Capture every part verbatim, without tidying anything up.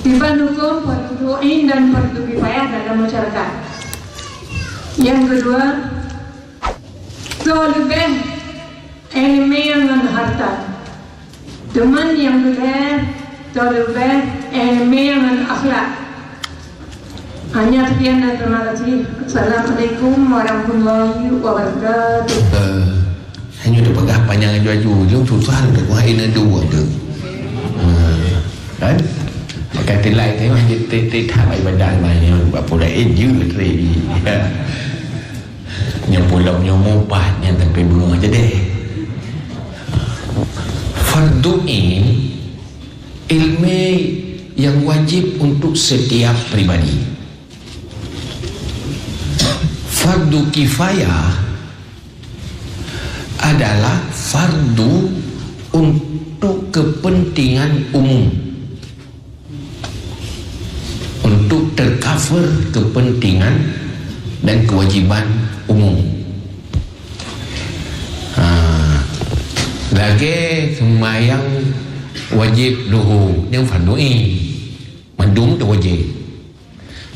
Kiban huköm fardu ain dan fardu kifayah dalam masyarakat. Nyang keudua, soe leubeh ileumèe ngon hareuta. Teuma nyang keulhèe, soe leubeh ileumèe ngon akhlak. Hanya sekian dan terima kasih. Assalamualaikum warahmatullahi wabarakatuh. Eh, hanya untuk peugah panjang aju-aju, lôn susah untuk kuah ini dua tu. Eh, kan? Akan tilai tengok je teh-teh tak ibadah banyak buat pula, eh, je teri. Nyang pulang nyang mubah nyang tapi bunga je deh. Fardu ain, ilmu yang wajib untuk setiap pribadi. Fardu kifayah adalah fardu untuk kepentingan umum, untuk tercover kepentingan dan kewajiban umum. Ha, lagèe seumayang wajib luhô, nyan fardu ain. Mandum tu wajib.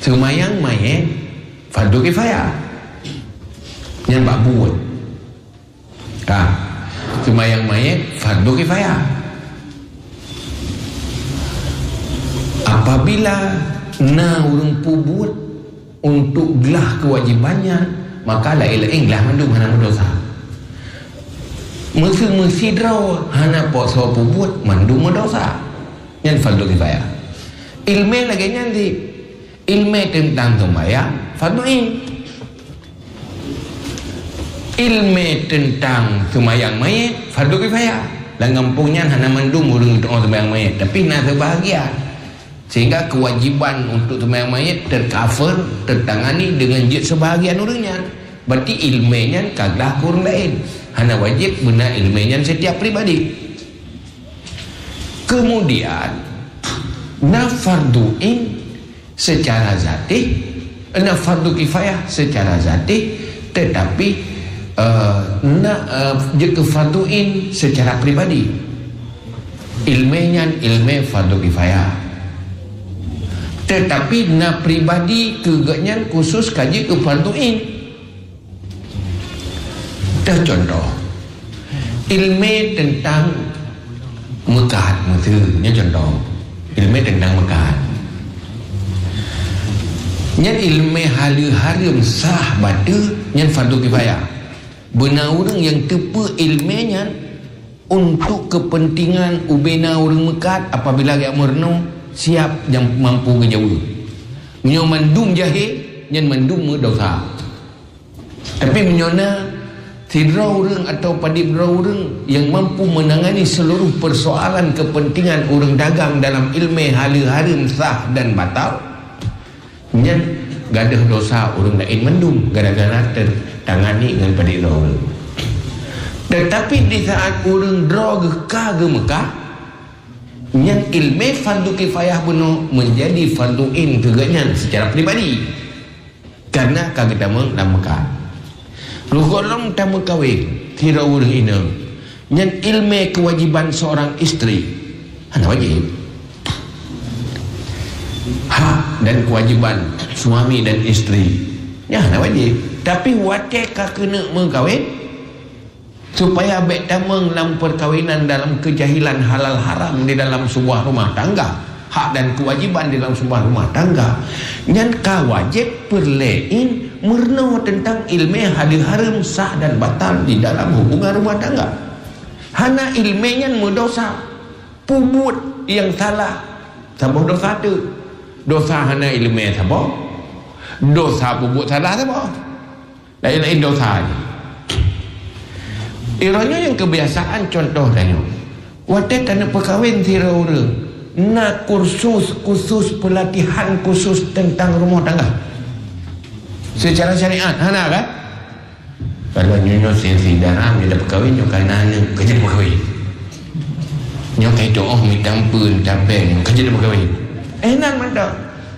Seumayang manyét fardu kifayah. Nyan bak buet. Ka. Seumayang manyét fardu kifayah. Apabila na ureuëng peubuet untuk glah kewajiban nyan, maka laén-laén glah mandum hana meudosa. Meusi-meusi droe hana po soe peubuet, mandum meudosa. Nyan fardu kifayah. Ileumèe lagèe nyan di, ileumèe teuntang seumayang fardu ain. Ileumèe teuntang seumayang manyét fardu kifayah. Lam gampông nyan hana mandum ureuëng tu'oh seumayang manyét, tapi na seubahagian. Sehingga kewajiban untuk seumayang manyét tercover, tertangani dengan jeuet seubahagian ureuëng nyan. Berarti ileumèe nyan ka glah keu ureuëng laén. Hana wajib beuna ileumèe nyan setiap pribadi. Kemudian, na fardu ain secara zati, na fardu kifayah secara zati, tetapi, eh, na, eh, jeuet keu fardu ain secara pribadi. Ileumèe nyan ileumèe fardu kifayah. Tetapi na pribadi keu geuhnyan khusus ka jeuet keu fardu ain. Teucontoh, ileumèe teuntang meukat, miseu, nyan contoh. Ileumèe teuntang meukat. Nyan ileumèe haleue hareuem sah bateue, nyan fardu kifayah. Beuna ureuëng nyang teupeu ileumèe nyan untuk kepentingan ubena ureuëng meukat apabila geujak meurunoe siab nyang mampu geujaweueb. Meunyoe mandum jahé, nyan mandum meudosa. Tapi meunyoe na sidroe ureuëng atawa padub droe ureuëng nyang mampu menangani seluruh persoalan kepentingan ureuëng dagang dalam ileumèe haleue hareuem sah dan batal, nyan gadôh dosa ureuëng laén mandum gara-gara teutangani ngon padub droe ureuëng. Tetapi di saat ureuëng droe geuh ka geumeukah, nyan ileumèe fardu kifayah bunoe menjadi fardu ain keu geuhnyan secara pribadi. Karena ka geutamong lam meukat. Rukon lom tameukawen sidroe ureuëng inong, nyan ileumèe kewajiban seorang isteri. Hana wajib. Hak dan kewajiban suami dan isteri, nyan hana wajib. Tapi watèe ka keuneuk meukawen, supaya bèk tamong lam perkawinan dalam kejahilan halal haram di dalam sebuah rumah tangga, hak dan kewajiban di dalam sebuah rumah tangga, nyan ka wajéb peureulèe ain meurunoe teuntang ileumèe haleue hareuem sah dan batal di dalam hubungan rumah tangga. Hana ileumèe nyan meudosa, peubuet nyang salah saboh dosa teuk. Dosa hana ileumèe saboh, dosa peubuet salah saboh. Laén-laén dosa nyan. Uroe nyoe nyang keubiasaan, contoh tanyoe. Watèe taneuk peukawen sidroe ureuëng, na kursus khusus, peulatihan khusus teuntang rumoh tangga. Seucara syariat, hana kan? Kalau nyoe, nyoe si, si dara, nyoe tapeukawen, nyoe ka na aneuk, ka jeuet peukawen. Nyoe ka itu'oh mita ampeuen, capéng, ka jeuet peukawen. Eh, nan mantong.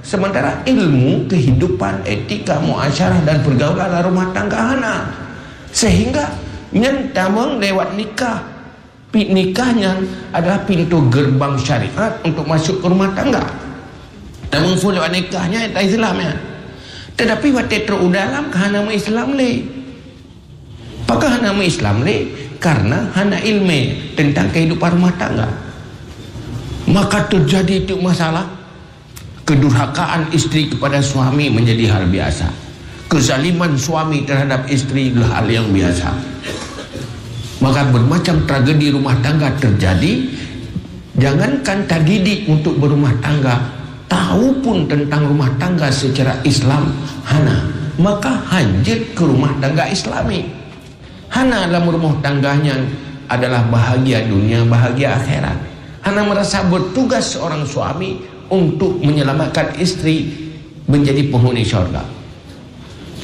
Sementara ilmu kehidupan, etika, muasyarah dan pergaulan dalam rumah tangga hana. Sehingga nyan tamong lewat nikah. Pi-, nikah nyan adalah pintu gerbang syariat untuk masuk ke rumah tangga. Dan meuphon lewat nikah nyan ata Islam nyan. Tetapi watèe trok u dalam ka hana meuislam lé. Pakon hana meuislam lé? Karena hana ilmu tentang kehidupan rumah tangga. Maka terjadi itu masalah. Kedurhakaan istri kepada suami menjadi hal biasa. Kezaliman suami terhadap istri adalah hal yang biasa. Maka bermacam tragedi rumah tangga terjadi. Jangankan tadidik untuk berumah tangga, tahu pun tentang rumah tangga secara Islam hana. Maka hanjeuet keu rumah tangga Islami. Hana lam rumoh tangga nyan adalah bahagia dunia, bahagia akhirat. Hana merasa bertugas seorang suami untuk menyelamatkan istri menjadi penghuni syurga.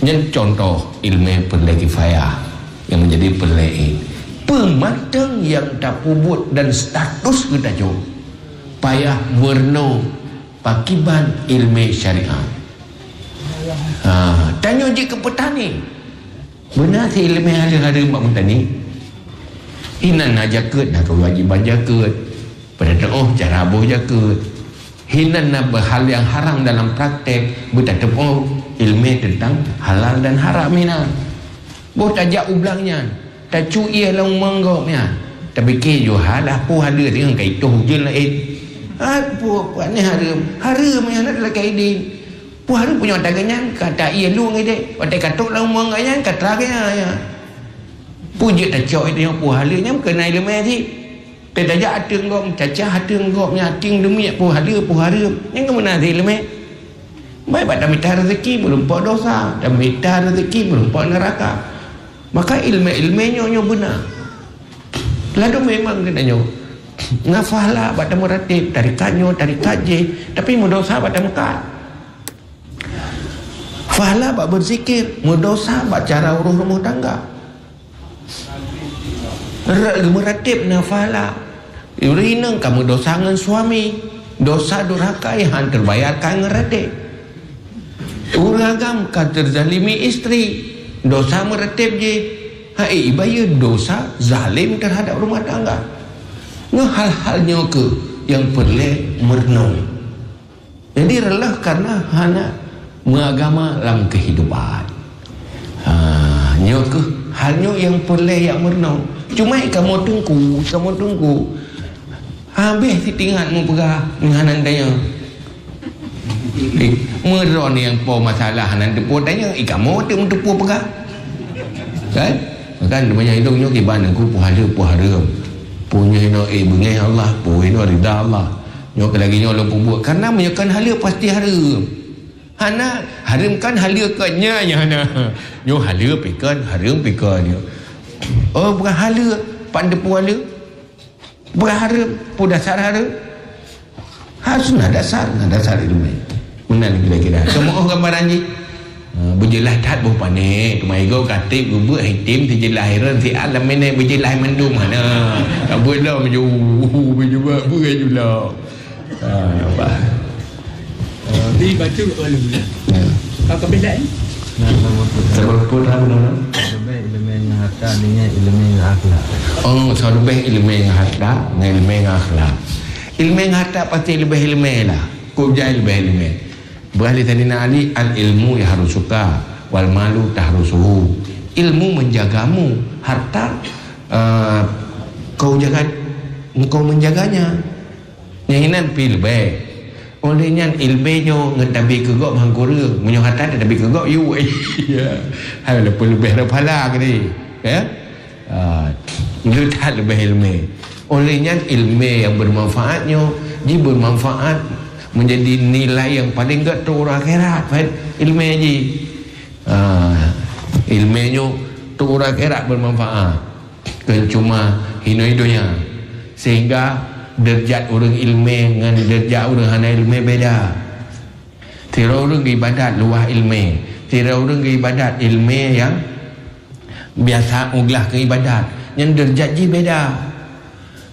Nyan contoh ilmu peureulèe kifayah nyang menjadi peureulèe. Peumanteng nyang tapeubuet dan status geutanyoe payah meurunoe pakiban ilmu syariat. Ha, tanyoe jeuet keu peutani. Beuna si ileumèe hareuem-hareuem bak meutani. Inan na jakeuet, na keuwajiban jakeuet. Pada teuôh cara boh jakeuet. Hinan na hal nyang haram dalam praktek, beutateupeue ileumèe teuntang halal dan haram hinan. Boh tajak u blang nyan, tacu ié lam umeung gobnyan. Tapike, "Yoh, halah peue haleue deungon ka itoh ujeuen laén." Ha, peue, peue aneh hareuem. Hareuem nyan adalah kaidin. Peue haleue punya taga nyan, ka ta ié lueng idéh. Watèe ka trok lam umeung gobnyan, ka tra gaya nyan. Peue jeuet tacok itu nyang peue haleue nyan keunan ileumèe cit. Teutajak ateueng gob, cacah ateueng gob nyan, ateueng deumiet peue haleue, peue hareuem. Nyan keuh meunan ileumèe. Baik bak tamita rezeki, meurumpok dosa. Tamita rezeki, meurumpok neuraka. Maka ileumèe-ileumèe nyoe, nyoe beuna. Lalu memang geutanyoe na pahala bak tameuratéb, tarekat nyoe, tarekat jéh, tapi meudosa bak tameukat. Pahala bak beuzikir, meudosa bak cara urus rumoh tangga. Re-, meuratéb na pahala. Ureueng inong ka meudosa ngon suami, dosa durhaka nyang han teubayar ka ngon ratéb. Ureueng agam ka teuzalimi istri, dosa meuratéb jih. Hai, ibayeue dosa zalim teuhadap rumoh tangga. Ngon hal-hal nyoe keuh nyang peureulèe meurunoe. Jadi reuloh kareuna hana meuagama lam keuhidupan. Ha, nyoe keuh hal nyoe nyang peureulèe jak meurunoe. Cuma kamoe teungku, kamoe teungku. Habéh sitingat meupeugah ngon hana tanyong. Eh, meudroe nyang po masalah hana teupeue tanyong, eh, kamoe teuk meuteupue peugah. Kan? Kan banyak idong nyoe kiban aku peue haleue, peue hareuem. Peue nyoe inoe, eh, beungèh Allah, peue inoe rida Allah. Nyoe keu lagèe nyoe lôn peubuet. Karena meunyoe kon haleue pasti hareuem. Hana, hareuem kan haleue kon nyan, nyan hana. Nyoe haleue pih kon, hareuem pih kon nyoe. Oh, bukan haleue, pat teupeue haleue? Bukan hareuem, peue dasar hareuem? Harus na dasar, na dasar ileumèe. Meunan kira-kira. Kamoe oh gambaran jih. Ha, beujeulaih that boh pané, teuma igoe katéb geubeuk hitem sijeulaih ireuen siat lam minèe beujeulaih mandum hana. Ka beuet lom ju, beujeubak beue ju lom. Ha, bah. Di baca oleh. Ya. Kau kebelai? Nah, sama tu. Sebab pun ram dulu. Lebih ileumèe ngon harta, dengan ileumèe ngon akhlak. Oh, so lebih ileumèe ngon harta, dengan ileumèe ngon akhlak. Ileumèe ngon harta pasti lebih ileumèe lah. Kok jai lebih ileumèe. Beurali tadi na Ali, "Al-ilmu yahrusuka, wal malu tahrusuhu." Ilmu menjagamu, harta, eh, kau jaga, engkau menjaganya. Nyang inan pih leubeh. Oleh nyan ileumèe nyoe ngon tabi keu gob han kureueng. Meunyoe harta tabi keu gob, yue. Ya. Hai leubeh-leubeh daripada phala geude. Ya. Ah, nyoe that leubeh ileumèe. Oleh nyan ileumèe nyang bermanfaat nyoe, ji bermanfaat menjadi nilai nyang paling gèt untuk ureueng akhirat, kan? Ileumèe ji. Ah, ileumèe nyoe untuk ureueng akhirat bermanfaat. Kon cuma hinoe donya. Sehingga deurajat ureueng ileumèe ngon deurajat ureueng hana ileumèe beda. Sidroe ureueng geuibadat luwah ileumèe. Sidroe ureueng geuibadat ileumèe nyang biasa meuglah keu ibadat. Nyan deurajat jih beda.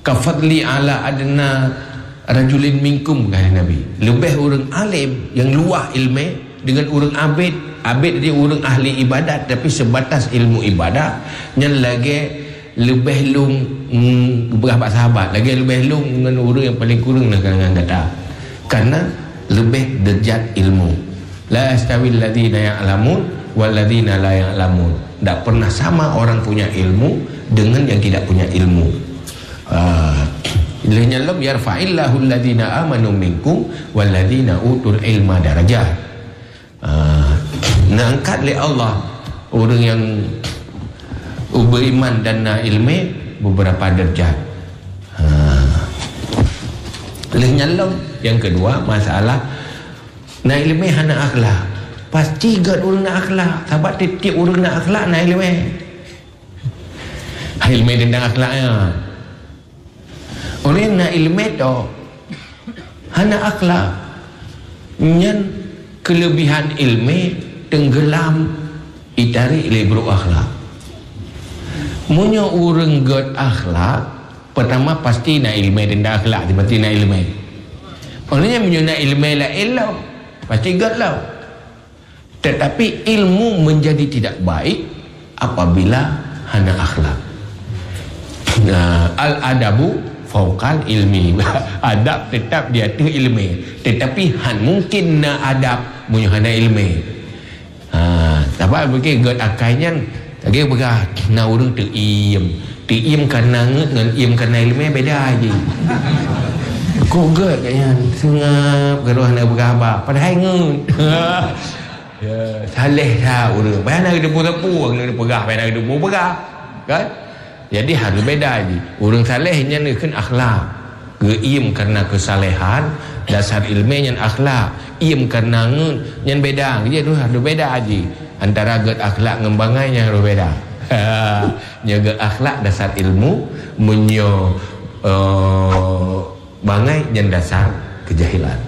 "Ka fadli ala adna rajulin minkum," kata Nabi. Leubeh ureueng além nyang luwah ileumèe deungon ureueng abét. Abét jadi ureueng ahli ibadat, tapi sebatas ilmu ibadat, nyan lagèe leubeh lôn, mm, geupeugah bak sahabat, lagèe leubeh lôn ngon ureueng nyang paleng kureueng na kalangan gata. Karena lebih derajat ilmu. La yastawil ladzina ya'lamun wal ladzina la ya'lamun. Tak pernah sama orang punya ilmu dengan yang tidak punya ilmu. Ah, lheueh nyan lom, "Yarfa'illahu alladzina amanu minkum wal ladzina utul ilma darajat." Ah, neuangkat lé Allah ureuëng nyang beriman dan na ilmu beberapa derajat. Ah. Lheueh nyan lom, yang kedua, masalah na ilmu hana akhlak. Pasti gét ureuëng na akhlak, sabab tiep-tiep ureuëng na akhlak na ilmu. Ilmu tentang akhlak nyan. Ureuëng na ilmu tu hana akhlak, nyan kelebihan ilmu tenggelam ditarik lé buruk akhlak. Meunyoe ureuëng gét akhlak, pertama pasti na ilmu tentang akhlak, pasti na ilmu. Ureuëng nyan meunyoe na ilmu laén lom, pasti gét lom. Tetapi ilmu menjadi tidak baik apabila hana akhlak. Nah, al-adabu fauqal ilmi. Adab tetap di ateueh ilmu. Tetapi han mungkin na adab meunyoe hana ilmu. Ha, sabab bagi gét akai nyan, lagée peugah na ureuëng teuiem. Teuiem karena ngeut ngon iem karena ilmu beda aja. Kok gét kat nyan, seungab kalau hana peugah haba, padahai ngeut. Ya, saleh that ureuëng. Payah na geuteupeue-teupeue, geuteupeue peugah, payah na geuteupeue peugah. Kan? Jadi, harus beda jih. Ureuëng saleh nyan geukheun akhlak. Geuiem karena keusalehan, dasar ilmu nyan akhlak. Iem karena ngeut, nyan beda. Jadi, harus beda jih. Antara gét akhlak ngon bangai nyan harus beda. Nyoe gét akhlak dasar ilmu, meunyoe, eh, bangai nyan dasar keujahilan.